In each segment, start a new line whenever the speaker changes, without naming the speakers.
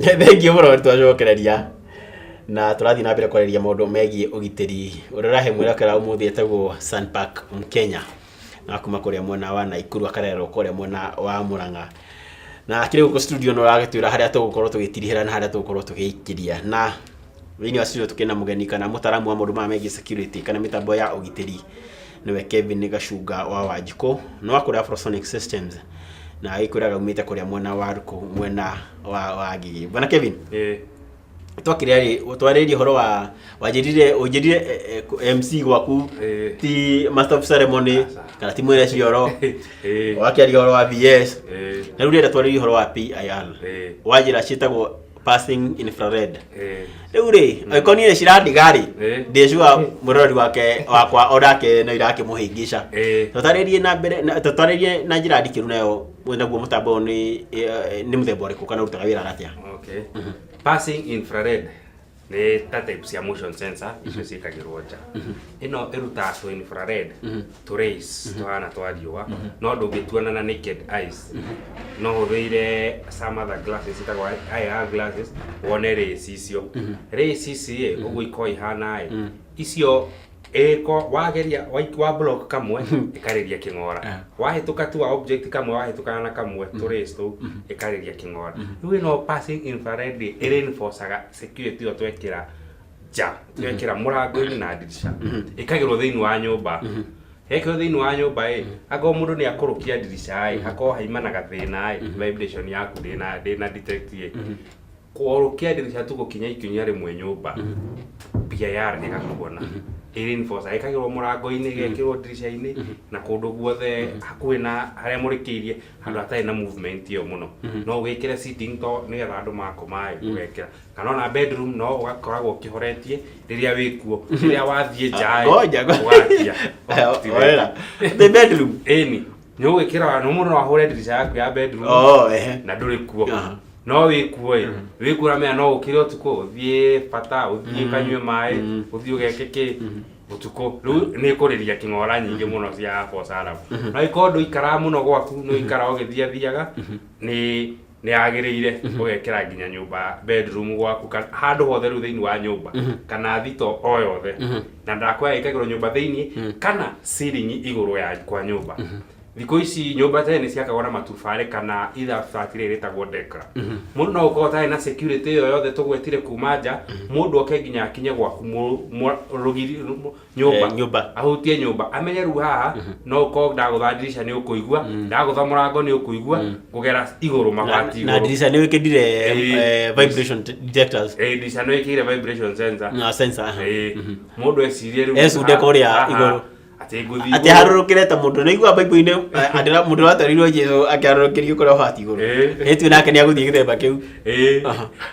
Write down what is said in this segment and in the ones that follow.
Thengiũ mũno nĩ twacokereria na tũrathiĩ na mbere kwarĩria maũndũ megiĩ ũgitĩri. Ũrĩa ũrahe mwĩrokera ũmũthĩ etagwo Sunpark Mkenya na kuma kũrĩa mwena wa Naikuru akarererwo kũrĩa mwena wa Murang'a. Na akĩrĩ gũkũ studio no aragĩtwĩra harĩa tũgũkorwo tũgĩtirihĩra na harĩa tũgũkorwo tũgĩikĩria. Na thĩinĩ wa studio tũkĩrĩ na mũgeni kana mũtaaramu wa maũndũ maya megiĩ security kana mĩtambo ya ũgitĩri, nĩwe Kevin Gacunga wa Wanjikũ, nĩ wa kũrĩa Afrosonic Systems na agĩkwĩraga aumĩte kũrĩa mwena wa Rukũ, mwena wa Ngigĩ. Bwana Kevin, twakĩrĩa rĩ, twarĩrie ũhoro wa wanjĩrire ũnjĩrire MC gwaku ti master of ceremony
Aca.
kana ti mwene cioro, wakĩaria ũhoro wa BS, na rĩu ndĩrenda twarĩrie ũhoro wa PIR. Wanjĩra ciĩtagwo passing infrared. Rĩu rĩ, angĩkorwo niĩ cirandiga rĩ, ndĩ sure mũrori wake wakwa onake no irakĩmũhĩngĩca. Tũtarĩrie na mbere tũtarĩrie na njĩra ndikĩru nayo naguo mũtambo ũyũ nĩ mũthemba ũrĩkũ kana ũrutaga wĩra atĩa?
Okay. Passing infrared nĩ ta type cia motion sensor icio ciĩkagĩrwo nja. Ĩno ĩrutaga tũ infrared tũ rays tũhana twa riũa, no ndũngĩtuona na naked eyes. No hũthĩire some other glasses ciĩtagwo IR glasses wone rays icio. Rays ici ĩ ũguo ikoragwo ihana ĩ icio ĩko wageria wa block kamwe ĩkarĩria kĩng'ora, wahĩtũka tu wa object kamwe, wahĩtũkana na kamwe tũ rays tũu ĩkarĩria kĩng'ora. Rĩu ĩno passing infrared ĩ reinforcaga security ĩyo twekĩra nja, twekĩra mũrango-inĩ na ndirica, ĩkagĩrwo thĩinĩ wa nyũmba. Hekĩrwo thĩinĩ wa nyũmba ĩ, akorwo mũndũ nĩ akũrũkia ndirica ĩ, hakorwo haima na gathĩna ĩ, vibration yaku ndĩna detect ĩ, kũrũkia ndirica tu gũkinya ikinya rĩmwe nyũmba, PIR ĩgakuona. Ĩ ĩkagĩrwo mũrango-inĩ, ĩgekĩrwo ndirica-inĩ na kũndũ guothe hakuhĩ na harĩa mũrĩkĩirie, handũ hatarĩ na movement ĩyo mũno. No wĩkĩre sitting to nĩgetha andũ makoma ĩ ũgekĩra, kana ona bedroom no ũgakoragwo ũkĩhoretie rĩrĩa wĩkuo, rĩrĩa wathiĩ nja ĩ,
Ngoja.
ũgakia.
Orera the bedroom.
Ĩni, nĩ ũgwĩkĩra no mũndũ no ahũre ndirica yaku ya bedroom
Oh, ehe.
na ndũrĩ kuo. No wĩkuo ĩ, wĩkuo ũramenya no ũkĩre ũtukũ ũthiĩ bata, ũthiĩ ũkanyue maĩ, ũthiĩ ũgeke kĩ ũtukũ. Rĩu nĩ ĩkũrĩria kĩng'ora nyingĩ mũno cia false alarm. No ikorwo ndũikaraga mũno gwaku, nĩ ũikaraga ũgĩthiathiaga, nĩ yagĩrĩire ũgekĩra nginya nyũmba bedroom gwaku kana handũ hothe rĩu thĩinĩ wa nyũmba kana thito o yothe. Na ndakwĩra ĩkagĩrwo nyũmba thĩinĩ kana ceiling igũrũ ya kwa nyũmba. Thikũ ici nyũmba tene nĩ ciakagwo na matubarĩ kana either bati ĩrĩa ĩtagwo dekra. Mũndũ no ũkorwo ũtarĩ na security ĩyo yothe tũgwetire kuma nja, mũndũ oke nginya akinye gwaku rũgiri nyũmba,
Nyũmba.
Ahutie nyũmba amenye rĩu haha no ũkorwo ndagũtha ndirica nĩ ũkũigua, ndagũtha mũrango nĩ ũkũigua, kũgera igũrũ mabati
Na
igũrũ.
ndirica nĩ wĩkĩrire vibration detectors.
Ndirica nĩ wĩkĩire vibration sensor.
Na sensor, aha.
Mũndũ ecirie rĩu
Ecunde kũrĩa
haha,
igũrũ.
Atĩ ngũthiĩ
atĩ
igũrũ.
harũrũkĩre ta mũndũ nĩ igua baibũ-inĩ atĩ mũndũ watwarirwo Jesũ akĩharũrũkĩrio kũrĩa ũbati igũrũ. Ĩtue nake nĩ agũthiĩ gĩthemba kĩu.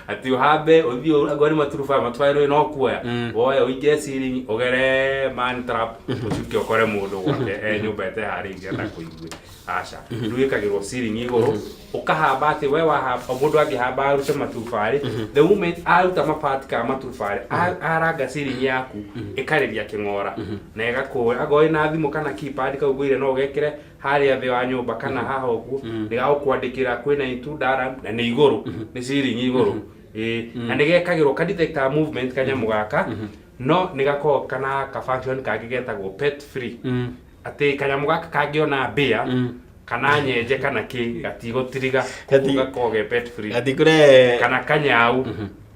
Atĩ ũhambe ũthiĩ angorwo nĩ maturubarĩ, matubarĩ no kuoya woe ũingĩre ceiling, ũgere man trap, ũcuke ũkore mũndũ gwake e nyũmba ĩteharĩirie na kũigue. Aca, rĩu ĩkagĩrwo ceiling igũrũ, ũkahamba atĩ we wahamba, mũndũ angĩhamba arute matubarĩ, the moment aruta mabati kana matubarĩ aranga ceiling yaku ĩkarĩria kĩng'ora na ĩgakũra. Angorwo wĩna thimũ kana keypad kau ngwĩre no ũgekĩre harĩa thĩ wa nyũmba kana haha ũguo, nĩgagũkwandĩkĩra kwĩna intruder alarm na nĩ igũrũ, nĩ ceiling igũrũ. Na nĩgekagĩrwo ka detector movement kanyamũ gaka, no nĩgakoragwo kana ka function kangĩ getagwo pet free, atĩ kanyamũ gaka kangĩona mbĩa kana nyenje kana kĩ gatigũtiriga. Gakoragwo ge pet free.
Gatikũre.
Kana kanyau,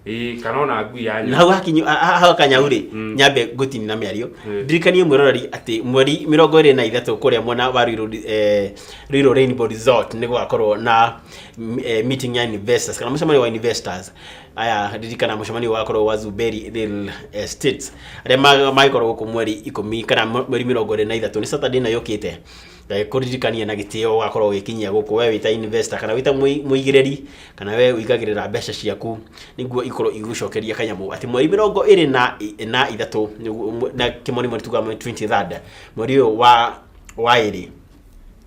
ĩĩ, kana ona ngui ya
Na hau hakinyu hau kanyau rĩ, nyambe ngũtini na mĩario, ndirikanie mwĩroreri atĩ mweri 23 kũrĩa mwena wa Ruiru, Ruiru Rainbow Resort nĩ gũgakorwo na meeting ya investors kana mũcemanio wa investors aya. Ririkana mũcemanio ũgakorwo wa Zuberi Real Estates arĩa magĩkorwo gũkũ mweri 10 kana mweri 23, nĩ Saturday ĩno yũkĩte. Kũririkania na gĩtĩo ũgakorwo ũgĩkinyia gũkũ we wĩta investor kana wĩta mũigĩrĩri kana we ũigagĩrĩra mbeca ciaku nĩguo ikorwo igũcokeria kanyamũ, atĩ mweri 23 na kĩmonimoni tugaga mweri 23rd, mweri ũyũ wa ĩrĩ,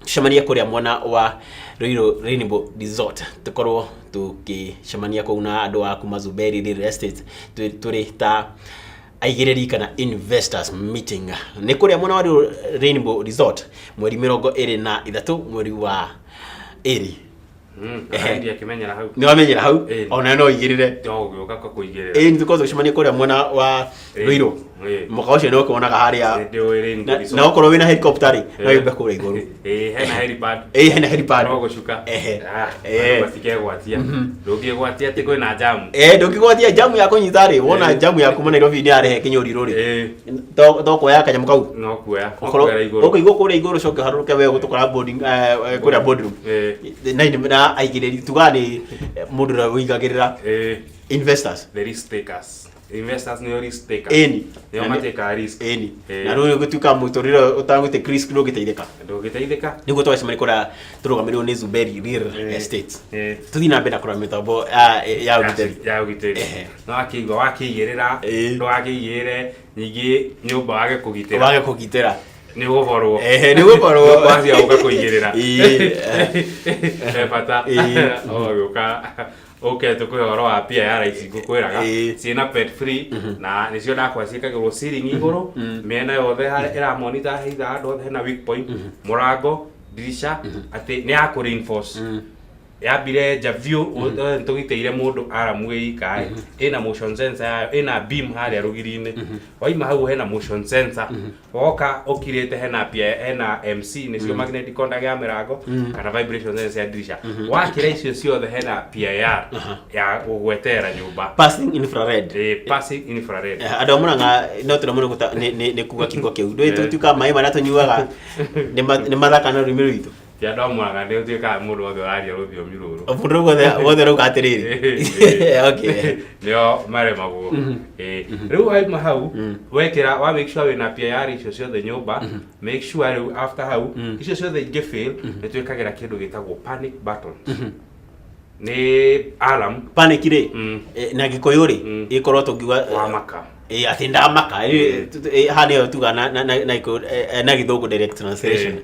tucemanie kũrĩa mwena wa Ruiru Rainbow Resort, tũkorwo tũkĩcemania kũu na andũ a kuma Zuberi Real Estate tũrĩ ta aigĩrĩri kana investors meeting. Nĩ kũrĩa mwena wa Ruiru Rainbow Resort mweri 23 mweri wa ĩrĩ.
Ehe. Akĩmenyera hau.
Nĩ wamenyera hau. Ona no igĩrĩre.
Ũgĩũka kũigĩrĩra.
Ĩĩ, nĩ tũkorwo tũgĩcemania kũrĩa mwena wa Ruiru. Mwaka ũcio nĩ ũkuonaga harĩa.
Ndĩũĩ Rainbow Resort.
Na okorwo wĩna helicopter rĩ, no yũmbe kũrĩa igũrũ.
Ĩĩ, hena helipad.
Ĩĩ, hena helipad.
No gũcuka.
Ehe.
Ah,
Eh.
andũ matikegwatia. Ndũngĩgwatia atĩ kwĩna jamu.
Eh, ndũngĩgwatia jamu ya kũnyita rĩ, wona jamu ya kuma Nairobi nĩ yarehe kĩnyũrirũ rĩ, to kuoya kanyamũ kau.
No kuoya. No
Ũkorwo
kuoya igũrũ.
ũkũigwo kũrĩa igũrũ, ũcoke ũharũrũke we ũgũtũkora boarding, kũrĩa boardroom. Na na aigĩrĩri tugaga nĩ mũndũ ũrĩa ũigagĩrĩra investors.
The risk takers. Investors nĩo risk takers.
Ĩni.
Nĩo matekaga risk.
Ĩni. Na rĩu gũtuĩka mũtũrĩre ũtagũte risk ndũngĩteithĩka.
Ndũngĩteithĩka.
Nĩguo twacemania kũrĩa tũrũgamĩrĩrwo nĩ Zuberi Real Estate. Tũthiĩ na mbere na kũrora mĩtambo ya ũgitĩri.
Ya ũgitĩri. No akĩigua wakĩigĩrĩra, ndũgakĩigĩrĩre ningĩ nyũmba wage kũgitĩra.
Wage kũgitĩra.
Nĩ ũgũborwo.
Ehe, nĩ ũgũborwo.
Nyũmba cia gũka kũigĩrĩra. He bata. Ũgagĩũka ũke tũkũhe ũhoro wa pia ya raici ngũkwĩraga ciĩna pet free, na nĩcio ndakwa ciĩkagĩrwo ceiling igũrũ mĩena yothe harĩa ĩramonita either handũ hothe hena weak point, mũrango, dirisha, atĩ nĩ ya kũ reinforce yambire nja biũ tũgitĩire mũndũ aramu ĩika ĩ ĩna motion sensor yayo, ĩna beam harĩa rũgiri-inĩ. Waima hau hena motion sensor, woka ũkirĩte hena pia, hena MC, nĩcio magnetic contact ya mĩrango kana vibration sensor ya dirisha. Wakĩra icio ciothe hena PIR ya gũgwetera nyũmba.
Passing infrared.
Passing infrared.
Andũ a Murang'a no tũremwo nĩ nĩ kuga kiugo kĩu. Ndũĩ tũtuĩkaga maĩ marĩa tũnyuaga nĩ mathaka na rũrĩmĩ rwitũ.
Ti andũ a Murang'a, nĩ ũtuĩkaga mũndũ wothe ũraria rũthiomi rũrũ.
Mũndũ wothe wothe ũrauga atĩrĩrĩ, okay.
Nĩo maremagwo. Ĩĩ. Rĩu waima hau wekĩra wa make sure wĩna PIR icio ciothe nyũmba, make sure rĩu after hau icio ciothe ingĩ fail, nĩ twĩkagĩra kĩndũ gĩtagwo panic buttons, nĩ alarm.
Panic rĩ, na Gĩkũyũ rĩ, ĩkorwo tũngiuga
Wamaka.
Atĩ ndamaka. Haha nĩyo tuga na Gĩkũyũ, na Gĩthũngũ direct translation.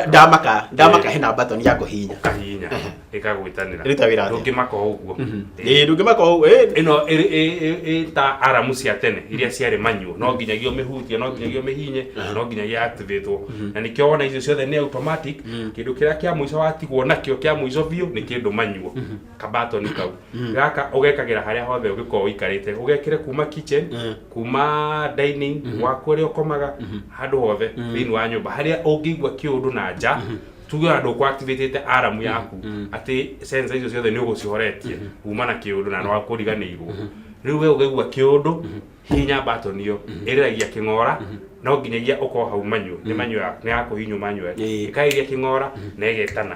Ndamaka, ndamaka, hena button ya kũhihinya.
Ũkahihinya ĩkagwĩtanĩra.
Ĩruta wĩra atĩa?
Ndũngĩmaka o ũguo.
Ĩĩ, ndũngĩmaka o ũguo, ĩĩ.
Ĩno ĩ ta aramu cia tene iria ciarĩ manual, no nginyagia ũmĩhutie, no nginyagia ũmĩhinye, no nginyagia activate-wo, na nĩkĩo wona icio ciothe nĩ automatic. Kĩndũ kĩrĩa kĩa mũico watigwo nakĩo kĩa mũico biũ nĩ kĩndũ manual, kabatoni kau gaka ũgekagĩra harĩa hothe ũngĩkorwo ũikarĩte, ũgekĩre kuma kitchen, kuma dining, gwaku ũrĩa ũkomaga, handũ hothe thĩinĩ wa nyũmba harĩa ũngĩigua kĩũndũ na nja, tuge ona ndũkũ activate alarm yaku, atĩ sensor icio ciothe nĩ ũgũcihoretie kuma na kĩũndũ na no kũriganĩirwo, rĩu we ũkaigua kĩũndũ, hihinya button ĩyo ĩrĩragia kĩng'ora. No nginyagia ũkorwo hau manual, nĩ manual nĩ ya kũhihinywo manual. Ĩkaĩria kĩng'ora na ĩgetana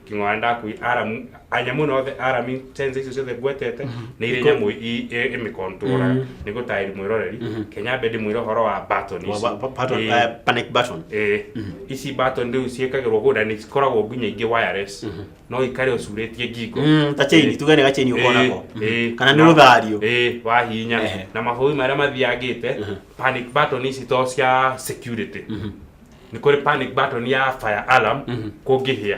kĩng'ora. Ndakui alarm nyamũ ĩno yothe, alarm sensor icio ciothe ngwetete nĩ irĩ nyamũ ĩmĩkontrolaga. Nĩ gũtarĩri mwĩroreri Kenya mbe ndĩmwĩre ũhoro wa button ici.
Button, panic button.
Ĩĩ, ici button rĩu ciĩkagĩrwo kũu na nĩ cikoragwo nginya ingĩ wireless, no ikare ũcurĩtie ngingo.
Ta chain, tuge nĩ gachain ũkorwo nako. Kana nĩ rũthario.
Ĩĩ, wahihinya. Na mabũrũri marĩa mathiangĩte, panic button ici to cia security, nĩ kũrĩ panic button ya fire alarm. Kũngĩhĩa,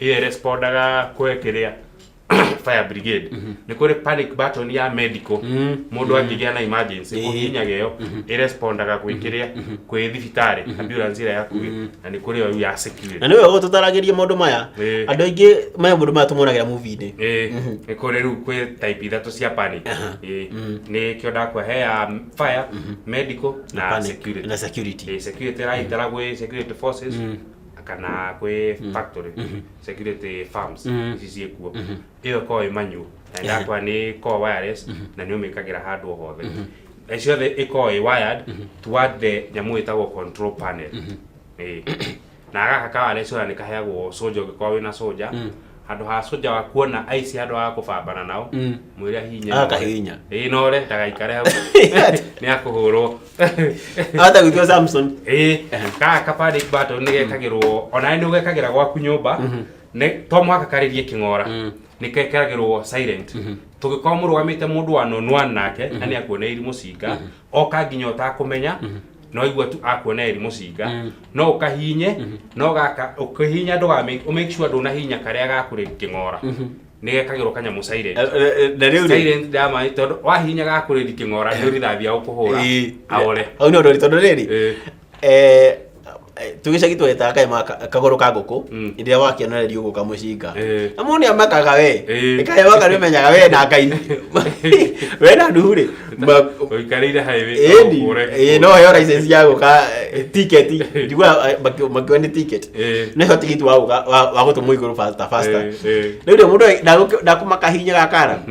ĩyo ĩrespondaga kwĩ kĩrĩa fire brigade. Nĩ kũrĩ panic button ya medical, mũndũ angĩgĩa na emergency, kũhihinyaga ĩyo ĩrespondaga gwĩ kĩrĩa kwĩ thibitarĩ, ambulance ĩrĩa yakuĩ, na nĩ kũrĩ ĩyo ya security.
Na nĩwe ũgũtũtaragĩria maũndũ maya. Andũ aingĩ maya maũndũ maya tũmonagĩra movie-inĩ.
Ĩĩ, nĩ kũrĩ rĩu kwĩ type ithatũ cia panic. Ĩĩ, nĩ kĩo ndakwa he ya fire, medical na
Panic,
security.
Na security.
Ĩĩ, security ĩraitara gwĩ security forces kana kwĩ factory security firms ici ciĩkuo. Ĩyo ĩkoragwo ĩ manual na ndakwa nĩ ĩkoragwo wireless na nĩ ũmĩkagĩra handũ o hothe, na ciothe ĩkoragwo ĩ wired toward the nyamũ ĩtagwo control panel. Ĩĩ. Na gaka ka wireless ona nĩ kaheagwo soja, ũngĩkorwo wĩna soja, handũ ha soja wa kuona aici, handũ ha kũbambana nao, mwĩre ahihinye.
Akahihinya.
Ĩĩ, nore ndagaikare hau, nĩ akũhũrwo.
Ata gwĩtwo Samson.
Ĩĩ, gaka ka panic button nĩ gekagĩrwo ona nĩ ũgekagĩra gwaku nyũmba, nĩ to mũhaka karĩrie kĩng'ora, nĩ gekagĩrwo silent. Tũngĩkorwo mũrũgamĩte mũndũ one on one nake na nĩ akuoneiri mũcinga, oka nginya ũtakũmenya, no igua tu akuoneiri mũcinga, no ũkahinye, no gaka ũkĩhihinya ndũga make sure ndũnahihinya karĩa gakũrĩ kĩng'ora, nĩ gekagĩrwo kanyamũ silent.
Na rĩu rĩ
Silent ndama, tondũ wahihinya gakũrĩri kĩng'ora nĩ ũrithathi ya gũkũhũra aore.
Hau nĩ ũndũ tondũ rĩrĩ, Tũgĩcagi twetaga kaema kagũrũ ka ngũkũ rĩrĩa wakĩonererio gũka mũcinga. Na mũndũ nĩ amakaga we. Kahema karĩ ũmenyaga we na Ngai we na Nuhu rĩ
ũikarĩire highway.
Ĩni.
Ũkũre.
Ĩĩ, no heo license ya gũka ticket, njiguaga makiuga nĩ ticket. No heo tigiti wa gũka wa gũtũmwo igũrũ faster faster. Rĩu rĩ mũndũ ndakũmaka hinya gakara.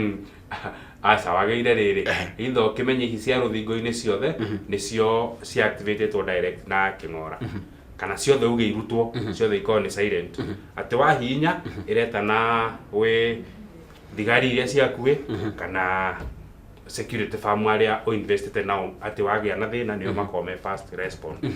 Aca, wagĩrĩire rĩrĩ itho ũkĩmenye ici cia rũthingo-inĩ ciothe nĩcio cia activatĩtwo direct na kĩng'ora, kana ciothe uge irutwo ciothe ikorwo nĩ silent, atĩ wahihinya ĩretana gwĩ thigari iria ciakuĩ kana security firm arĩa ũinvestĩte nao, atĩ wagĩa na thĩna nĩo makorwo me first response.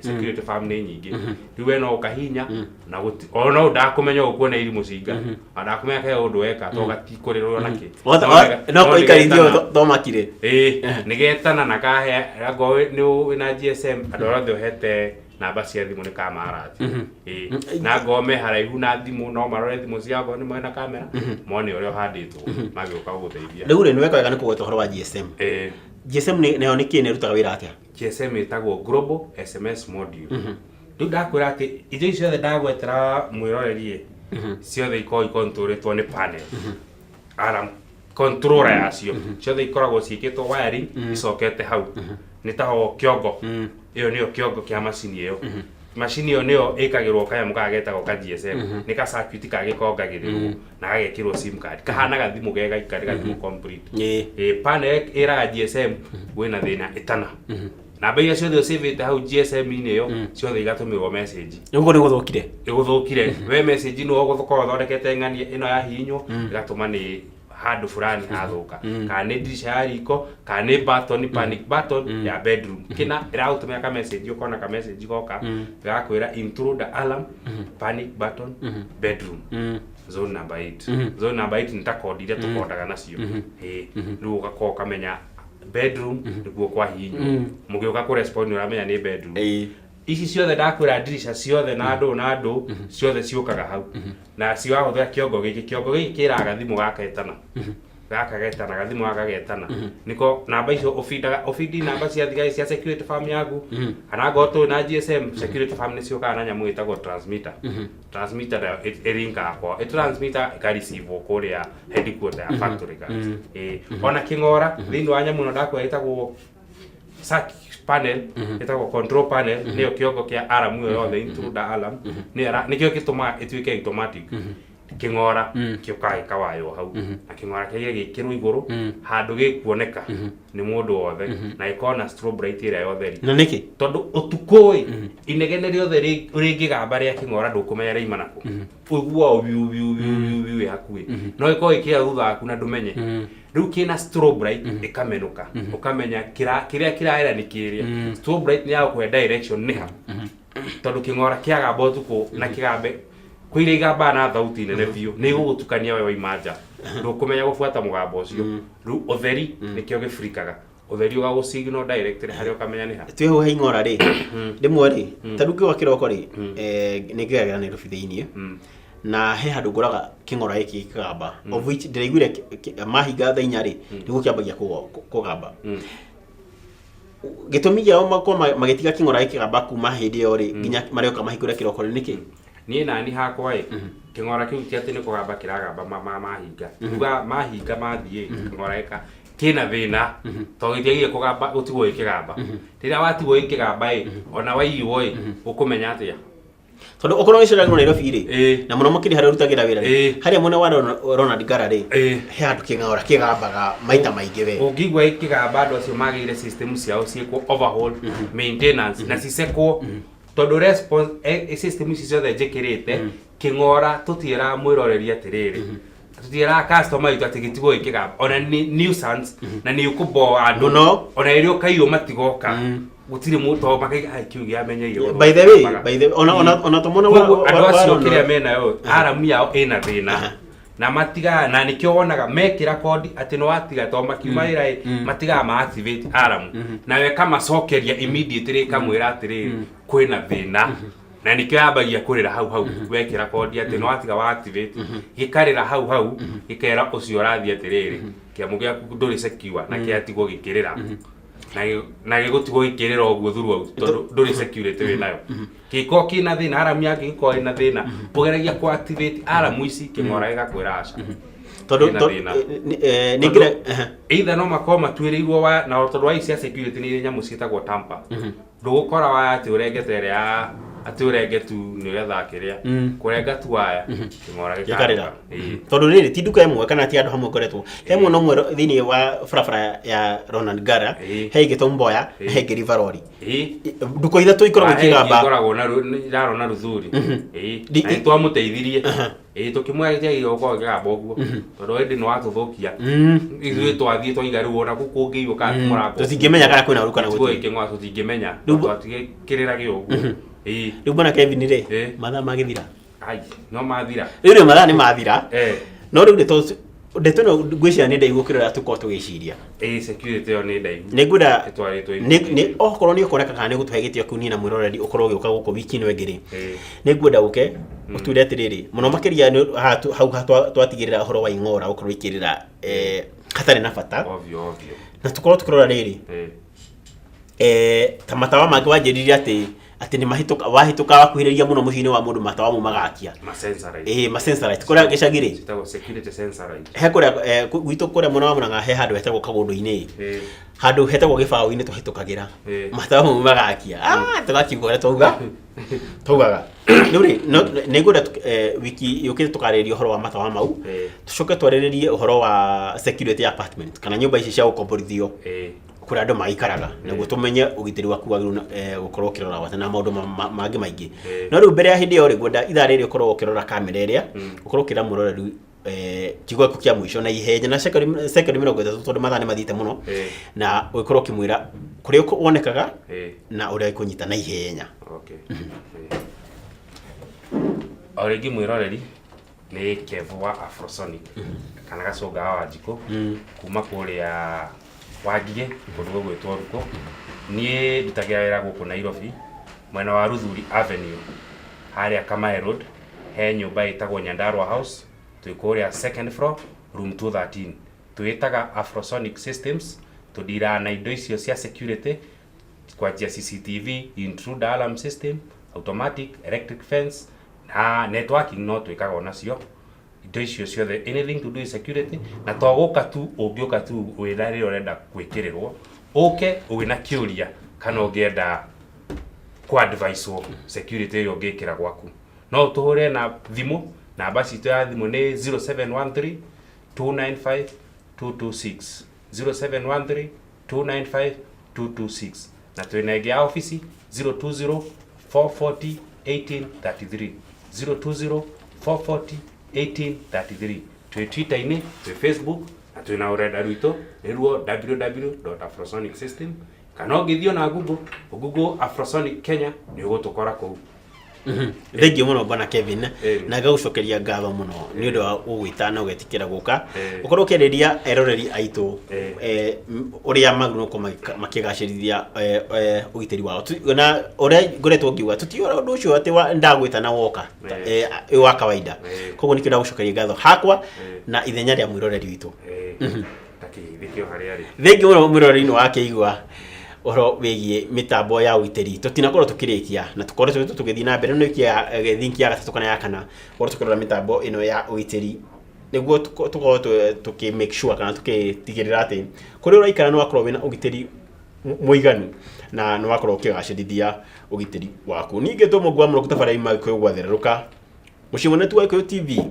Security firm nĩ nyingĩ. Rĩu we no ũkahihinya na gũti o no ndakũmenya ũkuona iri mũcinga, ona ndakũmenya kaĩ ũndũ weka to gatikũrĩrwo na kĩ.
No kũikarithio thomakire.
Ĩĩ, nĩgetana na kahe angorwo nĩ wĩna GSM, andũ arĩa othe ũhete namba cia thimũ nĩ kamarati. Ĩĩ, na ngorwo me haraihu na thimũ no marore thimũ ciao, angorwo nĩ mena kamera mone ũrĩa ũhandĩtwo magĩũka gũgũteithia.
Rĩu rĩ, nĩ weka wega nĩ kũgweta ũhoro wa GSM. GSM nayo nĩ kĩ, na ĩrutaga wĩra atĩa?
GSM ĩtagwo Global SMS Module. Rĩu ndakwĩra atĩ indo ici ciothe ndagwetera mwĩroreri ĩ, ciothe ikoragwo ikontrolĩtwo nĩ panel alarm controller yacio. Ciothe ikoragwo ciĩkĩtwo wiring icokete hau, nĩ taho kĩongo. Ĩyo nĩyo kĩongo kĩa macini ĩyo. Macini ĩyo nĩyo ĩkagĩrwo kanyamũ kaya getagwo ka GSM, nĩ ka circuit kagĩkongagĩrĩrwo na gagekĩrwo SIM card, kahana gathimũ ge gaika, nĩ gathimũ complete. Panel ĩraga GSM wĩna thĩna, ĩtana namba iria ciothe ũcĩvĩte hau GSM-inĩ ĩyo, ciothe igatũmĩrwo message.
Nĩguo nĩ gũthũkire.
Ĩgũthũkire we message nĩ ũgũkorwo ũthondekete ng'ania ĩno yahihinywo ĩgatũma nĩ handũ fulani hathũka, kana nĩ dirisha ya riko, kana nĩ button, panic button ya bedroom kĩna ĩragũtũmĩra ka message, ũkona ka message goka gakwĩra intruder alarm, panic button, bedroom, zone number 8. Zone number 8 nĩ ta kodi iria tũkondaga nacio. Ĩĩ, rĩu ũgakorwo ũkamenya bedroom nĩguo kwahihinywo, mũgĩũka kũ respond nĩ ũramenya nĩ bedroom. Ici ciothe ndakwĩra, ndirisha ciothe na ndũ na ndũ ciothe ciũkaga hau na ciwahũthĩra kĩongo gĩkĩ. Kĩongo gĩkĩ kĩraga gathimũ gaketana, gaka getana, gathimũ gaka getana, nĩko namba icio ũbindaga, ũbindi namba cia thigari cia security firm yaku, kana angorwo tũrĩ na GSM, security firm nĩ ciũkaga na nyamũ ĩtagwo transmitter. Transmitter nayo ĩringaga kwao, ĩtransmitter ĩkareceive kũrĩa headquarter ya factory guards. Ĩĩ, ona kĩng'ora thĩinĩ wa nyamũ ĩno ndakwĩra ĩtagwo circuit panel, ĩtagwo control panel, nĩyo kĩongo kĩa alarm ĩyo yothe, intruder alarm nĩyo nĩkĩo gĩtũmaga ĩtuĩke automatic. Kĩng'ora kĩũkaga gĩkawaywo hau, na kĩng'ora kĩagĩrĩire gĩkĩrwo igũrũ handũ gĩkuoneka nĩ mũndũ wothe, na gĩkorwo na strobe light ĩrĩa ya ũtheri.
Na nĩkĩ?
Tondũ ũtukũ ĩ, inegene rĩothe rĩngĩgamba rĩa kĩng'ora ndũkũmenya rĩaima nakũ, ũiguaga wiu wiu wiu wiu wiu ĩ hakuhĩ, no ĩkorwo ĩkĩra thutha waku na ndũmenye. Rĩu kĩna strobe light ĩkamenũka, ũkamenya kĩrĩa kĩraera nĩ kĩrĩa. Strobe light nĩ ya gũkũhe direction nĩ ha, tondũ kĩng'ora kĩagamba ũtukũ na kĩgambe kwĩ iria igambaga na thauti nene biũ, nĩ igũgũtukania we waima nja, ndũkũmenya gũbuata mũgambo ũcio. Rĩu ũtheri nĩkĩo gĩburikaga, ũtheri ũgagũ signal directly harĩa ũkamenya nĩ ha.
Twĩ hau he ing'ora rĩ, rĩmwe rĩ, ta rĩu ngĩũka kĩroko rĩ, nĩ ngĩgeragĩra Nairobi thĩiniĩ, na he handũ ngoraga kĩng'ora gĩkĩ gĩkĩgamba, of which ndĩraiguire mahinga thaa 4 rĩ, nĩguo kĩambagia kũgamba. Gĩtũmi kĩao makorwo magĩtiga kĩng'ora gĩkĩgamba kuma hĩndĩ ĩyo rĩ nginya marĩoka mahingũre kĩroko rĩ, nĩkĩ?
Niĩ nani hakwa ĩ, kĩng'ora kĩu ti atĩ nĩ kũgamba kĩragamba mahinga uga mahinga mathiĩ, kĩng'ora gĩka kĩna thĩna tondũ gĩtiagire kũgamba gũtigwo gĩkĩgamba. Rĩrĩa watigwo gĩkĩgamba ĩ, ona waiywo ĩ, ũkũmenya atĩa?
Tondũ okorwo wĩceragĩrwo Nairobi rĩ, na mũno makĩria harĩa ũrutagĩra wĩra rĩ, harĩa mwena wa Ronald Ngara rĩ, he handũ kĩng'aora kĩgambaga maita maingĩ we.
Ũngĩigua ĩkĩgamba, andũ acio magĩrĩire system ciao ciĩkwo overhaul, maintenance na cicekwo, tondũ response system ici ciothe njĩkĩrĩte kĩng'ora, tũtiĩraga mwĩroreri atĩrĩrĩ, tũtiĩraga customer witũ atĩ gĩtigwo gĩkĩgamba, ona nĩ nuisance na nĩ ũkũboa andũ.
Mũno.
Ona rĩrĩa ũkaiywo matigoka, gũtirĩ mũndũ tondũ makaiga, "Ai, kĩu gĩamenyeire."
By the way, by the ona to mwena wa
Koguo andũ acio kĩrĩa menayo aramu yao ĩna thĩna na matigaga, na nĩkĩo wonaga mekĩra kodi atĩ nĩ watiga, tondũ makiuma wĩra ĩ, matigaga ma activate alarm, nayo ĩkamacokeria immediately ĩkamwĩra atĩrĩrĩ, kwĩna thĩna, na nĩkĩo yambagia kũrĩra hau hau wekĩra kodi atĩ nĩ watiga wa activate, gĩkarĩra hau hau gĩkera ũcio ũrathiĩ atĩrĩrĩ, kĩamũ gĩaku ndũrĩ secure na kĩatigwo gĩkĩrĩra. Na gĩgũtigwo gĩkĩrĩra ũguo throughout, tondũ ndũrĩ security wĩ nayo. Kĩngĩkorwo kĩna thĩna, alarm yangĩgĩkorwo ĩna thĩna, ũgeragia ku activate alarm ici, kĩng'ora gĩgakwĩra aca.
Tondũ
Kĩna thĩna.
Nĩ ngira
Either no makorwo matuĩrĩirwo waya, na tondũ wa ici cia security nĩ irĩ nyamũ ciĩtagwo tamper. Ndũgũkora waya atĩ ũrengete ĩrĩa ya atĩ ũrenge tu nĩ ũretha kĩrĩa kũrenga tu waya, kĩng'ora
gĩkarĩra.
gĩkarĩra. Ĩĩ.
Tondũ rĩrĩ ti nduka ĩmwe kana ti handũ hamwe ngoretwo he mwena ũmwe thĩinĩ wa barabara ya Ronald Ngara, he ĩngĩ Tom Mboya na he ĩngĩ River Road. Nduka ithatũ ikoragwo
Wa, he ĩngĩ
ikĩgamba.
ĩkoragwo na irarwo na Ruthuri. Ĩĩ. Na nĩ twamũteithirie. Ĩĩ, tũkĩmwĩra gĩtiagĩrĩirwo gũkorwo gĩkĩgamba ũguo, tondũ hĩndĩ nĩ watũthũkia. Ithuĩ twathiĩ twaiga rĩu ona kũu kũngĩiywo kana mũrango,
Tũtingĩmenya kana kwĩna ũru kana
gũtirĩ.
gũtirĩ.
Kĩng'ora tũtingĩmenya. Twatigĩkĩrĩra gĩ ũguo. Ĩĩ.
Rĩu bwana Kevin rĩ, mathaa magĩthira.
Ai, no mathira.
Rĩu rĩ, mathaa nĩ mathira. No rĩu ndeto ndeto ĩno ngwĩciria nĩ ndaihu gũkĩra ũrĩa tũkorwo tũgĩciria.
Ĩĩ, security ĩyo nĩ ndaihu.
Nĩ ngwenda
Ĩtwarĩtwo
nĩ okorwo nĩ ũkuoneka kana nĩ gũtũhe gĩtĩo kĩu niĩ na mwĩroreri ũkorwo ũgĩũka gũkũ wiki ĩno ĩngĩ rĩ, nĩ ngwenda ũke ũtwĩre atĩrĩrĩ, mũno makĩria nĩ haha hau twatigĩrĩra ũhoro wa ing'ora gũkorwo ikĩrĩra hatarĩ na bata.
Ovyo ovyo.
Na tũkorwo tũkĩrora rĩrĩ, ta matawa mangĩ wanjĩrire atĩ nĩ mahĩtũka wahĩtũka wakuhĩrĩria mũno mũciĩ-inĩ wa mũndũ, matawa mau magakia.
Ma sensor light.
Ĩĩ, ma sensor light kũrĩa gĩcagi rĩ.
Citagwo security sensor light.
He kũrĩa gwitũ kũrĩa mwena wa Murang'a he handũ hetagwo Kagũndũ-inĩ, handũ hetagwo gĩbaũ-inĩ twahĩtũkagĩra, matawa mau magakia. Ah, tũgakiuga ũrĩa twaugaga. Rĩu rĩ, nĩ ngwenda wiki yũkĩte tũkarĩrĩria ũhoro wa matawa mau, tũcoke twarĩrĩrie ũhoro wa security apartment kana nyũmba ici cia gũkomborithio, kũrĩa andũ maikaraga, nĩguo tũmenye ũgitĩri waku wagĩrĩirwo gũkorwo ũkĩrora gwate na maũndũ mangĩ maingĩ. No rĩu mbere ya hĩndĩ ĩyo rĩ, ngwenda ithaa rĩrĩ ũkorwo ũkĩrora kamera ĩrĩa, ũkorwo ũkĩra mũroreri kiugo gĩaku kĩa mũico na ihenya na sekondi 30, tondũ mathaa nĩ mathiĩte mũno, na ũgĩkorwo ũkĩmwĩra kũrĩa wonekaga na ũrĩa ĩkũnyita na ihenya.
Okay. O rĩngĩ mwĩroreri, nĩ Kevo wa Afrosonic kana Gacũnga wa Wanjikũ kuma kũrĩa Wangigĩ, kũndũ gũgwĩtwo Ruko. Niĩ ndutagĩra wĩra gũkũ Nairobi, mwena wa Ruthuri Avenue, harĩa Kamae Road, he nyũmba ĩtagwo Nyandarua House, twĩ kũrĩa second floor, room 213. Twĩtaga Afrosonic Systems, tũndiraga na indo icio cia security, kwanjia CCTV, intruder alarm system, automatic electric fence na networking no twĩkaga onacio. Indo icio ciothe, anything to do with security. Na to gũka tu, ũngĩũka tu wĩra rĩrĩa ũrenda gwĩkĩrĩrwo, ũke wĩna kĩũria kana ũngĩenda ku advice security ĩrĩa ũngĩkĩra gwaku, no ũtũhũre na thimũ. Namba citũ ya thimũ nĩ 0713 295 226, 0713 295 226, na twĩna ĩngĩ ya ofici, 020 440 1833, 020 440 1833. Twĩ Twitter-inĩ, twĩ Facebook, na twĩna rũrenda rwitũ nĩruo www.afrosonic system, kana ũngĩthiĩ ona Google, Google Afrosonic Kenya, nĩ ũgũtũkora kũu.
Thengiũ mũno bwana Kevin, na ngagũcokeria ngatho mũno nĩ ũndũ wa gũgwĩta na ũgetĩkĩra gũka ũkorwo ũkĩarĩria eroreri aitũ ũrĩa magĩrĩirwo gũkorwo makĩgacĩrithia ũgitĩri wao. Na ũrĩa ngoretwo ngiuga, tũtiũra ũndũ ũcio atĩ ndagwĩta na woka wa kawaida. Koguo nĩkĩo ndagũcokeria ngatho hakwa na ithenya rĩa mwĩroreri witũ.
Takĩgeithĩkio harĩa rĩ.
Thengiũ mũno mwĩroreri, nĩ wakĩigua ũhoro wĩgiĩ mĩtambo ya ũgitĩri. Tũtinakorwo tũkĩrĩkia na tũkoretwo tũgĩthiĩ na mbere no ya think ya gatatũ kana ya kana gũkorwo tũkĩrora mĩtambo ĩno ya ũgitĩri, nĩguo tũkorwo tũkĩ make sure kana tũkĩtigĩrĩra atĩ kũrĩa ũraikara nĩ wakorwo wĩna ũgitĩri mũiganu na nĩ wakorwo ũkĩgacĩrithia ũgitĩri waku. Ningĩ tũmũngũ wa mũno tabarĩra ima Gĩkũyũ gwathererũka mũciĩ mũnene tu wa Gĩkũyũ TV,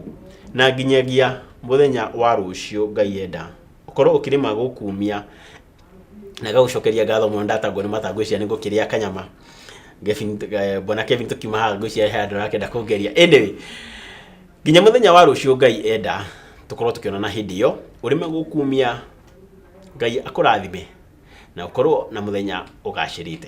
na nginyagia mũthenya wa rũciũ Ngai enda, ũkorwo ũkĩrĩma gũkumia na gagũcokeria ngatho mũno. Ndatangwo nĩ matangũ icio nĩ ngũkĩrĩa kanyama. Kevin, bwana Kevin, tukiuma haha ngwĩciria he handũ arakĩenda kũngeria. Anyway, nginya mũthenya wa rũciũ Ngai enda tũkorwo tũkĩonana hĩndĩ ĩyo, ũrĩme gũkumia, Ngai akũrathime na ũkorwo na mũthenya ũgacĩrĩte.